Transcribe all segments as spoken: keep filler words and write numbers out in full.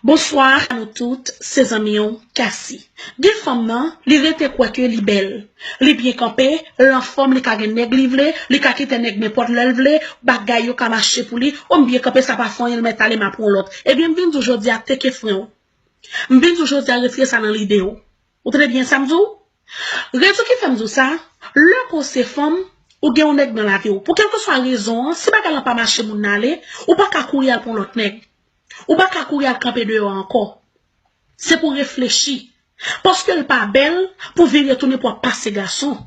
Bonswa a nou tout, se zanmi w, Cassie. Gen fanm nan, li rete kwè ke li bèl. Li byen kanpe, l anfòm, li ka gen nèg li vle, li ka kite nèg nenpòt lè l vle, bagay yo ka mache pou li, o m byen kanpe, sa pa fè anyen, l mèt ale, m ap pran lòt. Ebyen, m vin di w jodi a, teke fren w. M vin di w jodi a, retire sa nan lide w. Ou tande byen sa m di w? Rezon ki fè m di w sa, lè ke w se fanm, ou gen yon nèg nan lavi w. Pou kèlkeswa rezon an, si bagay lan pa mache, moun nan ale, ou pa ka kouri al pran lòt nèg. Ou pa ka kouri al kanpe deyò a ankò. Se pou w reflechi. Paske l pa bèl pou vire tounen pou w ap pase gason.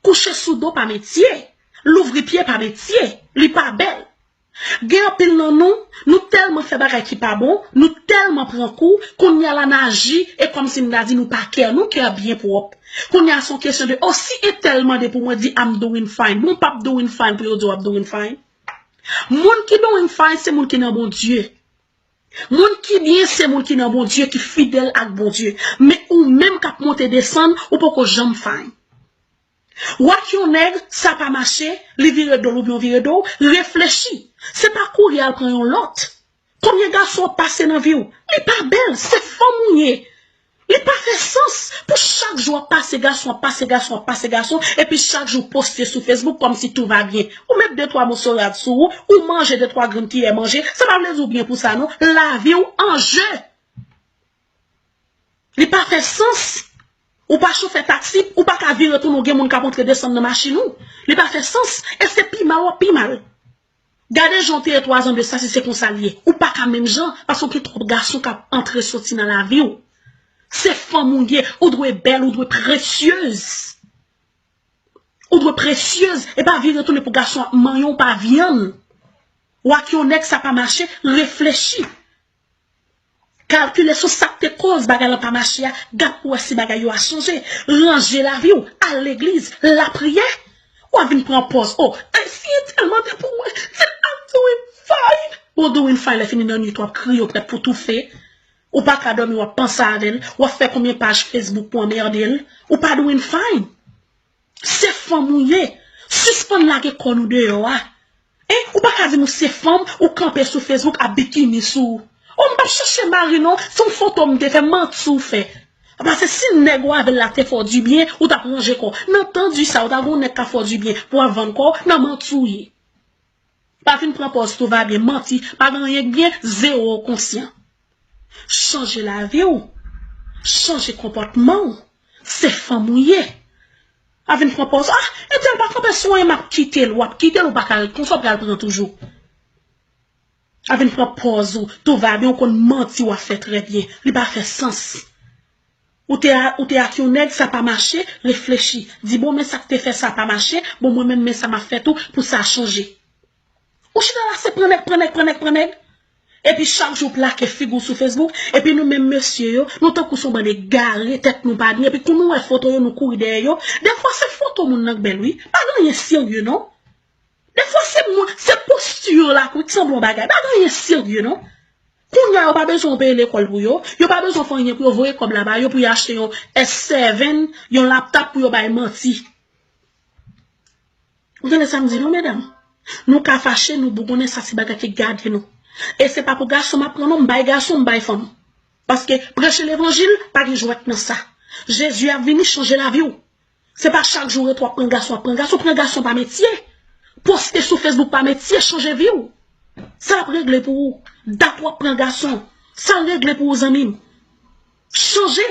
Kouche sou do pa metye. Louvri pye pa metye. Li pa bèl. Gen anpil nan nou, nou tèlman fè bagay ki pa bon, nou tèlman pran kou, kounye a la n aji, e kòmsi m ta di nou pa kè, nou kè byen pwòp. Kounye a se yon kesyon de, o, si entèl mande pou mwen di I'm doing fine, bon, w p ap doing fine pou yo di w ap doing fine. Moun ki doing fine, se moun ki nan Bondye. Moun ki byen, se moun ki nan Bondye, ki fidèl ak Bondye. Men ou menm k ap monte desann, ou poko janm fine. W ak yon nèg, sa pa mache, li vire do l oubyen w vire do w, reflechi. Se pa kouri al pran yon lòt. Konbyen gason w ap pase nan vi w? Li pa bèl, se fanm ou ye. Li pa fè sans pou chak jou w ap pase gason, w ap pase gason, w ap pase gason, epi chak jou w poste sou Facebook kòmsi tout va byen. Ou met de twa moso rad sou ou, ou manje de twa grenn kiyè manje, sa pa vle di w byen pou sa non. Lavi w an je. Li pa fè sans. Ou pa chofè taksi, ou pa ka vire tounen, w gen moun k ap antre desann nan machin ou. Li pa fè sans. E se pi mal w ap pi mal. Gade jan w te ye twa zan de sa, si se konsa l ye. Ou pa ka menm jan, paske w gen twòp gason k ap antre soti nan lavi w. Se fanm ou ye, ou dwe bèl, ou dwe presyez. Ou dwe presyez, e pa vire tounen pou gason ap manyen w pa vyann. W ak yon nèg sa pa mache, reflechi. Kalkile sou sa k te koz bagay lan pa mache a, gad pou wè si bagay yo a chanje. Ranje lavi w, al legliz, lapriyè. W a vin pran pòz, o, e si entèl mande pou mwen, I'm doing fine. Bon, doing fine, lè fini nan nuit, w ap kriye, w prèt pou toufe. Ou pa ka dòmi, w ap panse avè l, w ap fè konbyen paj Facebook pou anmède l. Ou pa doing fine. Se fanm ou ye. Sispann lage kò nou deyò a. Hein? Ou pa ka di m ou se fanm, ou kanpe sou Facebook ap bikini sou ou. O, m p ap chache mari non, se yon foto m te fè, manti w fè. Paske si nèg ou avè l la te fè w dibyen, ou t ap ranje kò w. Nan tan di sa, ou ta gen yon nèg k ap fè w dibyen pou w ap vann kò w, nan manti w ye. Pa vin pran pòz tout va byen, manti, pa gen anyen k byen, zewo konsyan. Chanje lavi w, chanje konpòtman w, se fanm ou ye. Pa vin pran pòz, ah, entèl pa kanpe sou anyen, m ap kite l, w ap kite l, ou pa ka ret konsa, w pral pran toujou. Pa vin pran pòz ou, tout va byen, ou konn manti w ap fè trè byen, li pa fè sans. Ou te, a- ou te ak yon nèg, sa pa mache, reflechi. Di, bon, men sa k te fè sa pa mache, bon, mwen menm, men sa m ap fè tou pou sa chanje. Ou chita la, se pran nèg, pran nèg, pran nèg, pran nèg. Epi chak jou plake figi w sou Facebook, epi nou menm mesye yo, nou tankou se yon bann egare, tèt nou pa byen, epi kou nou wè foto yo, nou kouri dèyè yo. Defwa se foto moun nan k bèl, wi. Pa gen anyen serye, non. Defwa se moun, se posti yo la, kou sanble yon bagay. Pa gen anyen serye, non. Kounye a, yo pa bezwen w peye lekòl pou yo. Yo pa bezwen w fè anyen pou yo voye kòb la ba yo pou yo achte yon S seven, yon laptop pou yo bay manti. Ou tande sa m di nou, medam? Nou ka fache, nou bougonnen, sa se bagay ki gade nou. E se pa pou gason m ap pran non, m bay gason, m bay fanm. Paske preche levanjil, pa gen jwèt nan sa. Jezi ap vini chanje lavi w. Se pa chak jou w ret w ap pran gason, w ap pran gason, pran gason pa metye. Poste sou Facebook pa metye, chanje vi w. Sa l ap regle pou ou? Dat w ap pran gason. Sa l regle pou ou, zanmi m? Chanje.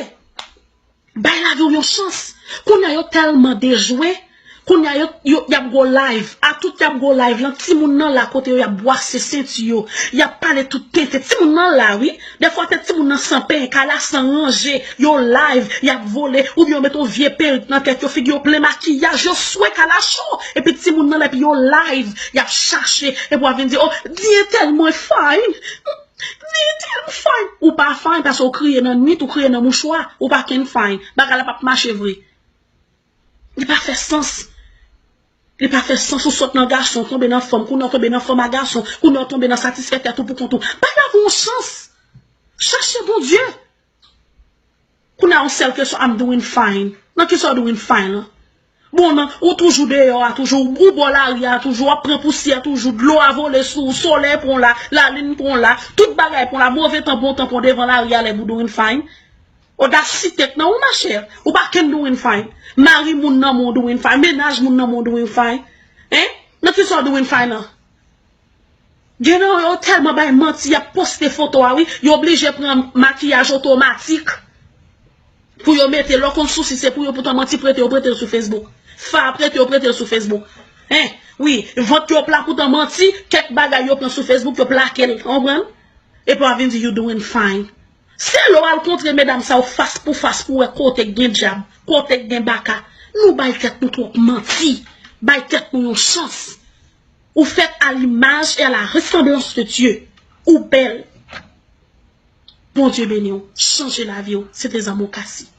Bay lavi w yon chans. Kounye a yo tèlman dejwe. Kounye a yo, yo, y ap go live. A tout y ap go live lan, timoun nan la kote yo, y ap bwase senti yo. Y ap pale tout tenten. Timoun nan la, wi. Defwa, tèt timoun nan san penyen, kala san ranje. Yo live, y ap vole. Oubyen yo mete yon vye perik nan tèt yo, figi yo plen makiyaj, yo swe kala cho. Epi timoun nan la, epi yo live, y ap chache. Epi w ap vin di, oh, di entèl mwen fine. Di entèl fine. Ou pa fine paske w kriye nan nwit, ou kriye nan mouchwa. Ou pa kenn fine. Bagay la p ap mache vre. Li pa fè sans. Li pa fè sans ou sot nan gason, w tonbe nan fanm, kounye a w tonbe nan fanm a gason, kounye a w tonbe nan satisfè tèt ou pou kont ou. Bay lavi w yon chans. Chache Bondye. Kounye a yon sèl kesyon, I'm doing fine. Nan kisa w doing fine lan? Bon, nan, ou toujou deyò a, toujou, ou bò lari a, toujou, w ap pran pousyè, toujou, dlo a vole sou ou, solèy pran w la, lalin pran w la, tout bagay pran w la, move tan, bon tan pran w devan lari a, lè ou doing fine. Odasite k nan ou, machè. Ou pa kenn doing fine. Mari moun nan men w doing fine. Mennaj moun nan men w doing fine. Hein? Nan ki sa w doing fine nan? Gen nan yo tèlman bay manti, y ap poste foto a, wi. Yo oblije pran makiyaj otomatik pou yo mete. Lè w konn sousi se pou yo, poutan manti prete, yo prete l sou Facebook. Fa prete, yo prete l sou Facebook. Hein? Wi, vant yo pla, poutan manti, kèk bagay yo pran sou Facebook, yo plake l. Konprann? Epi w ap vin di you doing fine. Se lè w al kontre medam sa yo fas pou fas pou wè kote k gen dyab, kote k gen baka. Nou bay tèt nou twòp manti. Bay tèt nou yon chans. Ou fèt à l'image et à la ressemblance de Dieu. Ou bèl. Bondye beni w. Chanje lavi w. Se te zanmi w Kasi.